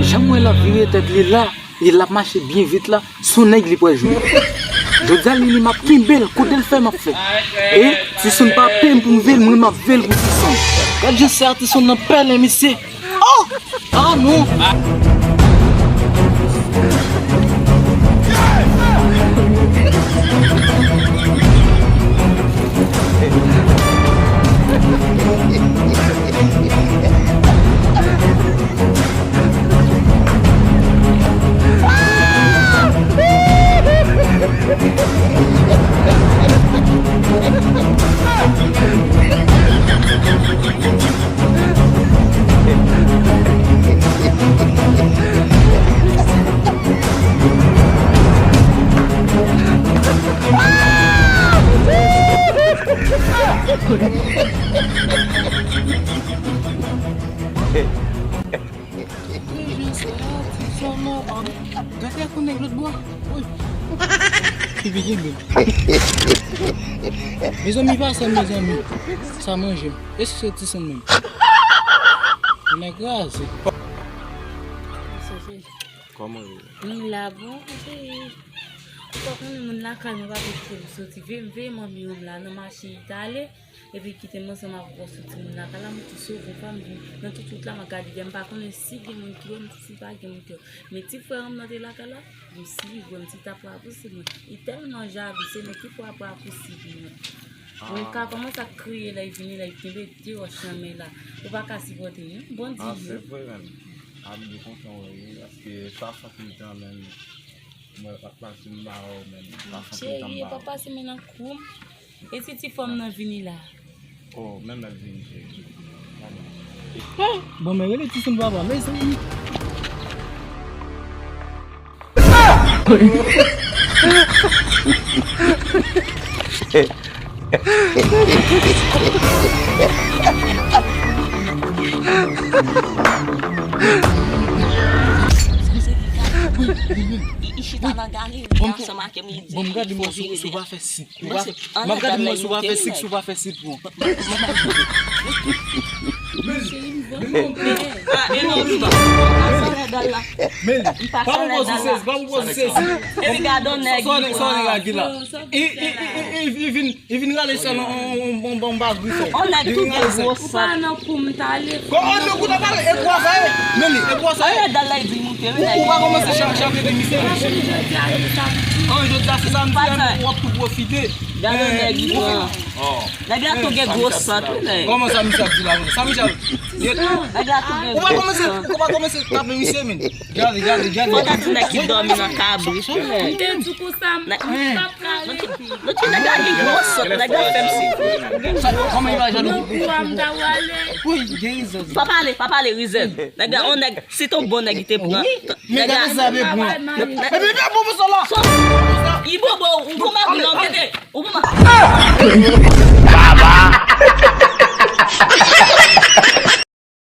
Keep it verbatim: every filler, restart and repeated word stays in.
Jan m wè l ap vire tèt li la, e l ap mache byen vit la, se yon nèg li pral jwenn. Jodi a, li, li m ap kenbe l, kote l fè m ap fè. E, Tison pa pè m pou m veye l, mwen m ap veye l pou Tison. Gad jan sè a Tison nan pèlen, mesye. Oh! Ah non! Gade kou nèg lòt bò. Woy. Li vin kenbe m. Mezanmi, pa sa, mezanmi. Sa manje m. Èske se Tison menm? Mwen kraze. Kòman ou ye? M la bon, cheri. Ou pa konnen moun lakay mwen pa vle kite m soti. Veye m, veye m anvi m la nan machin li t ale. Epi kite m ansanm avèk yon sou timoun lakay la, m di sove pa m vin nan tout wout la, m ap gade dèyè m, m pa konnen si gen moun ki wè m, si pa gen moun ki wè m. Men ti frè m nan te lakay la, m si li wè m, si t ap rapousib mwen. Li tèlman jalou, se mwen ki pou ap rapousib mwen. Mwen ka kòmanse ap kriye lè l vini, lè l kenbe de wòch nan men la. Ou pa ka sipòte non, bon di yo. Ah, se vre menm. Abdi kontan wè wi, paske sa santi m tan menm. Mwen pa t pase m ba wè w menm. Pa santi m tan m ba wè w. Cheri, pa pase men nan kou m. E si ti fanm nan vini la? Oh, menm lè l vini, cheri. Bon, men rele Tison papa, mezanmi. Li chita nan galeri ansanm ak M, li di bon, m ap gade mwen si w pa fè sik. M ap gade mwen si w pa fè sik, si w pa fè sik pou. Ah, e non, non. Men li, pa pou pòz ou sezi, pa pou pòz ou sezi. Epi gade yon nèg. Sa w nèg la ki la? E, e, e, e, e, e, vin. Li vin rale sèl on, on, on, on, on ba grifon. On nèg tou gen gwo sant. Ou pa nan kou m t ale. Kon on nèg ou t ap pale, e kwa sa ye? Men li, e kwa sa ye? Anlè dal la, li di moute, wi, nèg. Ou pa kòmanse cha-, chapye de misye, wi. An, jodi a, se samdi, w ap tou pwofite. Gade nèg li pran. Nèg la tou gen gwo sant, wi, nèg. Kòman sa misye ap di la, sa misye ap di? Nèg la tou gen gwo sant. Ou pa kòmanse, ou pa kòmanse tape misye, men. Gade, gade, gade. Fò gade nèg ki dòmi nan kabrit, wi, nèg. M te di konsa, m p ap ka rete. Non, ti nèg la gen gwo sant, nèg la fè m si. Sa, kòman li pa jan nou? Wi, gen rezon. Pa pale, pa pale, Rizel. Nèg la, on nèg, se ton bon nèg li te pran. Wi, men gade sa, men bon. Epi, men bon, bon, sa la. Li bobo, ou bon, ou bon, mete. Ou bon, baba.